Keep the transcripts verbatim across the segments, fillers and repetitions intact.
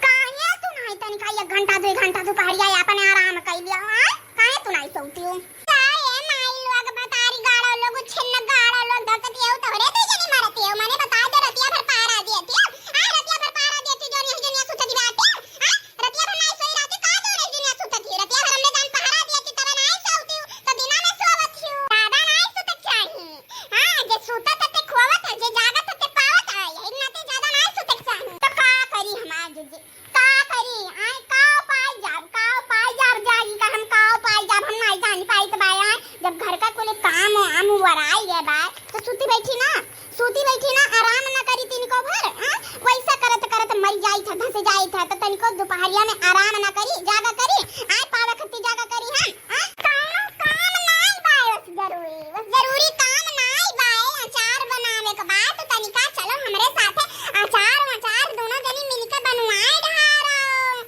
काहे तू नाई तनिका एक घंटा, दुई घंटा दुपहरिया आपन आराम कइ लिया, आय? काहे तू नाई सोती हो? का ए माई लोग, बतारी गाड़ो लोग, छिन्न गाड़ो लोग, धरती हो तोहरे दुई जनी मरती हो, मने बता दे, रतिया भर पहरा दियती, आय, रतिया भर पहरा दियती, जो नहीं दुनिया सुतती बाटे, आय, रतिया भर नाई सोई रहती, का जो नहीं दुनिया सुतती, रतिया भर हमने जान पहरा दियती, तब नाई सोती हो, तो दिना में सोवत हो, ज्यादा नाई सुतक चाही। हाँ, जे सूतत ह ते खोवत ह, जे जागत ह ते पावत ह, यही नाते ज्यादा नाय सूते के चाही। तो का करी हमार जीजी, का करी? आय, का उपाय जाब, का उपाय जाब, जागी का हम का उपाय जाब, हम नाय जानी पाइत बाय। आय, जब घर का कुल काम वाम वराई गए बाय, तो सूती बैठी ना, सूती बैठी ना, आराम ना करी तनिको भर, हाँ? वैसा करत करत मर जाई था, धस जाई था, तो तनिको दुपहरिया में आराम ना करी, जागा करी, आय, पावे खत्ती जागा करी हम। हाँ, कौनो काम नाई बाय बस जरूरी, बस जरूरी काम नाई बाय। अचार बनावे के बा, तो तनिका चलो हमरे साथे अचार वचार दोनों जनी मिलके बनवाए ढारो।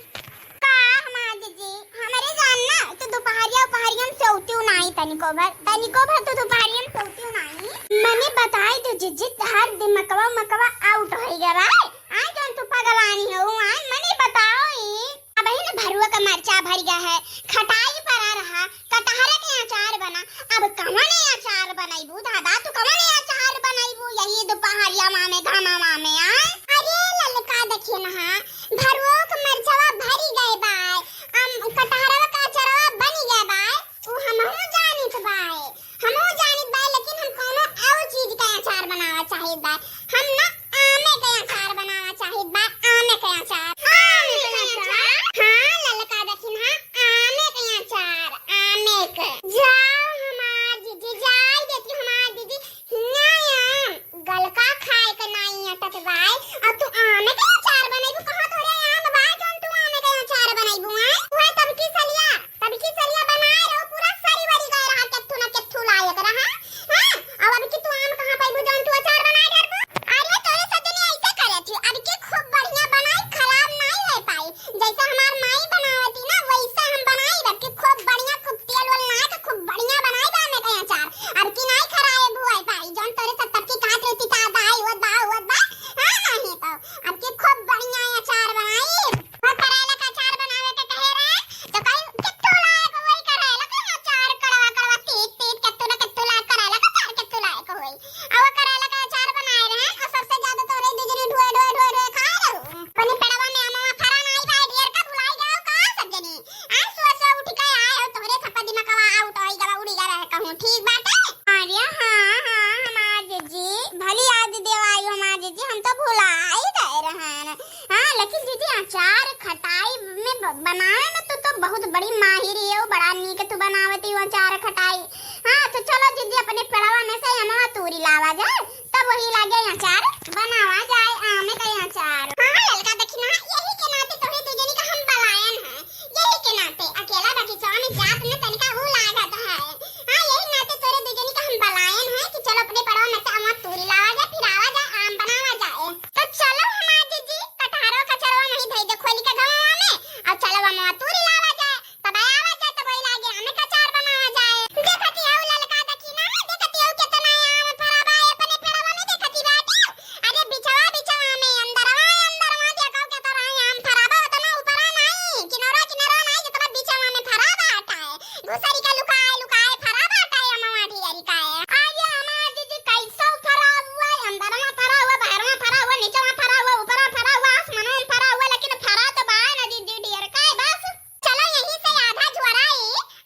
का हमार जीजी, हमरे जान ना, तो दुपहरिया उपहरिया में सोवतियो नाई तनिको भर, तनिको भर तो दुपहरिया में सोवतियो नाई। मने बताई दो जीजी, हर दिमकवा मकवा out होइ गवा है। आय, जौन तू पगलानी हो, आय, मने बताओ ई। अबहिन भरुआ का मरचा भरिया है, खटाई परा रहा, कटहरा के अचार बना। अब कवने अचार बनइबू दादा, तू कवने अचार बनइबू यही दुपहरिया में, घामा में, आय? अरे ललका देखिए ना, भरुआ का मरचवा भरी गए बाय, अम, कटहरवा का अचारवा बनी गए बाय, उ हमहू जानित बाय। हमहू जानित बाय, लेकिन हम कौनो और चीज के अचार बनावा चाहित बाय। हम ना आमे के अचार बनावा चाहित बाय, आमे के अचार। आमे के अचार? हाँ, ललका दखिन, हाँ, आमे के अचार, आमे के। जाओ हमार जीजी, जाई देती हमार जीजी, हियाँ आम गलका खाए के नाई अटत बाय, और तू आमे के अचार बनइबू, कहाँ तोरे आम बाय, जौन तू आमे के अचार बनइबू, आय? उहे तब की सलिया तब की सरिया बनाए रहो, पूरा सरी वरी गए रहा, केथू ना केथू लायक रहा। हाँ, अब, अब की तू आम कहाँ पाइबू जौन तू अचार बनाए डरबू? अरे तोरे सब जने ऐसे करे थी, अब की खूब बढ़िया बनाई, खराब नाई हो पाई। जैसे हमार माई बनावती ना वैसे हम बनाई, अब की खूब बढ़िया, खूब तेल वेल नाई के खूब बढ़िया बनाई बा में कहीं अचार। अब की नाई खराब हुआ पाई, जौन तोरे सब तब की कहत रहती का दाई होत बा, होत बा। हाँ, नहीं तो अब की खूब बढ़िया अचार बनाई। वो करेला का अचार बनावे के कहे रहे, तो कहीं कित्तू लायक वही करेला का अचार, कड़वा कड़वा, तीत तीत, कित्तू ना कित्तू लायक करेला का अचार, कित्तू लायक होई। आ वो करेला का अचार बनाए रहे, और सबसे ज्यादा तोरे दू जने ढोए, ढोए, ढोए, ढोए खाए रहू। अपने पेड़वा में अमवा फरा नाई बा, ढेर का भुलाई गए का सब जने। आ सुबह सुबह उठ के आए हो, तोहरे थप्पा दिमागवा out होई गवा, उड़ी गवा है कहूँ, ठीक बाटे? अरे हाँ, हाँ, हमार जीजी, भली याद देवाई हमार जीजी, हम तो भुलाई गए रहन। हाँ, लेकिन दीदी, अचार खटाई में ब-, बनावे में तू तो बहुत बड़ी माहिर ही हो, बड़ा नीक तू बनावती हो अचार खटाई। हाँ, तो चलो दीदी, अपने पेड़वा में से अमवा तूरी लावा जाए, तब वही लागे अचार बनावा जाए, आमे का अचार। हाँ, ललका दखिना, यही के नाते तोहरे दू जनी का हम बलायन है, यही के नाते अकेला बगीचवा में जात में तनिका ऊ लागत है। हाँ, यही नाते तोहरे दू जनी का हम बलायन है कि चलो अपने पेड़वा में से अमवा तूरी लावा जाए, फिर आवा जाए, आम बनावा जाए। तो चलो हमार जीजी, कटहरो कचरवा वहीं धई दे खोली के गमवा में, और चलो अमवा तूरी लावा जाए, तब आवा जाए, तब वही लागे आमे का अचार बनावा जाए। देखती हऊ ललका दखिना, देखती हऊ कितना आम फरा बा, अपने पेड़वा में देखती बाटे। अरे बिचवा बिचवा में, अंदरवा अंदरवा देखो कितना आम फरा बा, उतना ऊपरा नाई, किनरवा किनरवा नाई, जितना बिचवा में फरा बाटे। घुसरी का लुकाए लुकाए फरा बाटे अमवा ढेरी काए। अरे हमार जीजी कैसो फरा हुआ, अंदरवा फरा हुआ, बाहरवा फरा हुआ, नीचवा फरा हुआ, ऊपरा फरा हुआ, आसमानवा में फरा हुआ, लेकिन फरा तो बा ना जीजी ढेर काए बस। चलो यहीं से आधा झोराई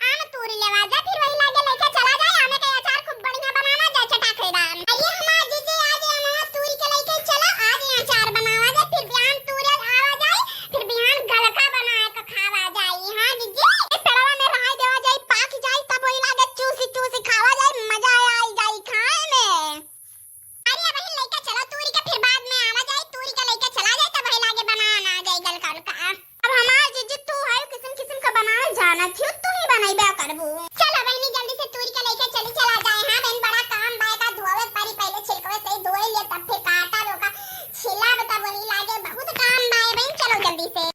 आम तूरी लेवा जा, फिर वही लागे लेके चला जाए, आमे के अचार खूब बढ़िया बनावा जाए चटाकेदार। अरे हमार जीजी आज अमवा तूरी के लेके चला, आज ही अचार बनावा जाए, फिर बिहान तूरे आवा जाए, फिर बिहान गलका बना के खावा जाई। हाँ जीजी, ए पेड़वा में रहाई देवा जाई, पाक जाई, तब वही लागे चूसी चूसी खावा जाई, मजा आई जाई खाए में। अरे अबही लइका चला तूरी के, फिर बाद में आवा जाई, तूरी के लइका चला जाई, तब वही लागे बनाना जाई गलका उलका। अब हमार जीजी तू है किसिम किसिम का बनावे जानत हियो, तू ही बनइबे करबू। चला बहिनी जल्दी से तूरी के लइका चली चला जाए। हाँ बहिन बड़ा काम बा, का धोवे परी पहले छिलकवे सही धोए ले तब फिर काटा रोका छिला बता वही लागे बहुत काम बा बहिन, चलो जल्दी से।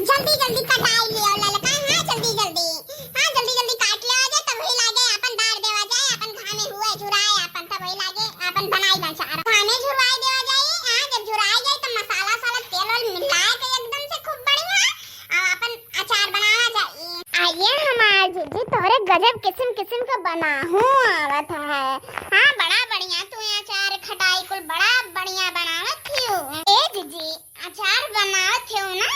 जल्दी जल्दी कटाई लियो ललका, हाँ जल्दी जल्दी, हाँ जल्दी जल्दी काट लियो जाए, तब वही लागे अपन डार देवा जाए, अपन घामे हुए झुराए, अपन तब वही लागे अपन बनाई बा अचार, घामे झुरवाई देवा जाए। हाँ जब झुराई जाए तब मसाला साला तेल वेल मिलाए गजब किसिम किसिम क बनाहू आवत है। हाँ, बड़ा बढ़िया तू अचार खटाई कुल बड़ा बढ़िया बनावत हियो। ए जीजी, अचार बनावत हियो ना,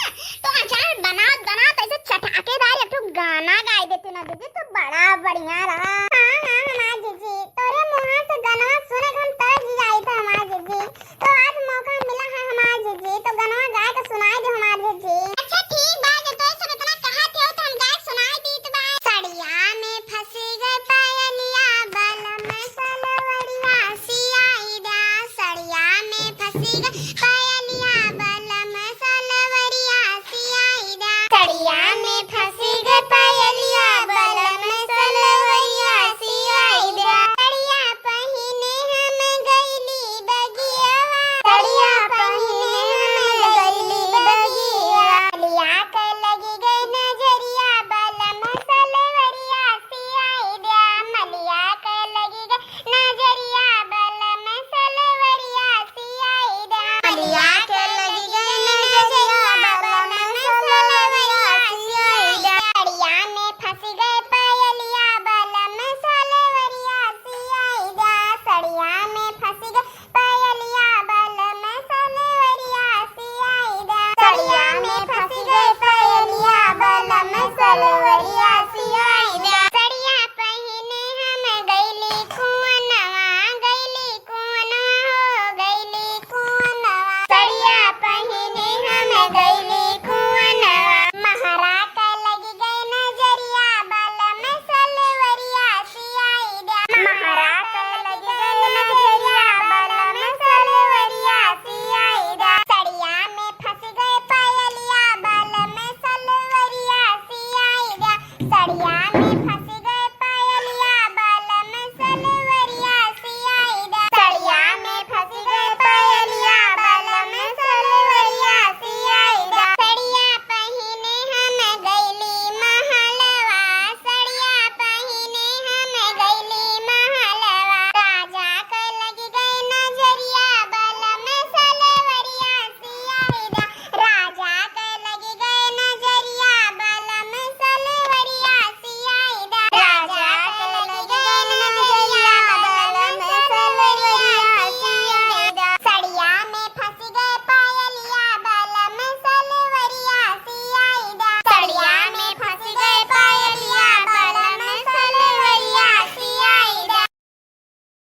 तो अचार बनावत बनावत ऐसे चटाकेदार एक ठो गाना गाई देते ना जीजी, तो बड़ा बढ़िया रहा। हाँ, हाँ, हमार जीजी, तोरे मुँह से गनवा सुने के हम तरस जाई थे हमार जीजी। तो आज मौका मिला है हमार जीजी, तो गनवा गाय के सुनाई दे हमार जीजी। अच्छा ठीक बा, जब तो सब इतना कहत हो तो हम गाय के सुनाई दीत बा। सड़िया में फंसी गए पायलिया, बलम सलवरिया सियाई द्या। सड़िया में फंसी गए पायलिया, बलम सलवरिया सियाई द्या। सड़िया में फंसी गए पायलिया, बलम सलवरिया सियाई द्या। सड़िया पहिने हम गईली बगियावा, सड़िया पहिने हम गईली बगिया। मलिया के लगी गई नजरिया, बलम सलवरिया सियाई द्या। मलिया के लगी गई नजरिया, बलम सलवरिया सियाई द्या। मलिया के लगी गई नजरिया, बलम सलवरिया सियाई द्या। सड़िया में फंसी गए पायलिया, बलम सलवरिया सियाई द्या। सड़िया में फंसी गए पायलिया, बलम सलवरिया सियाई द्या। सड़िया में फंसी गए पायलिया, बलम सलवरिया सियाई द्या। सड़िया पहिने हम गईली कुअनवा, गईली कुअनवा हो, गईली कुअनवा। सड़िया पहिने हम गईली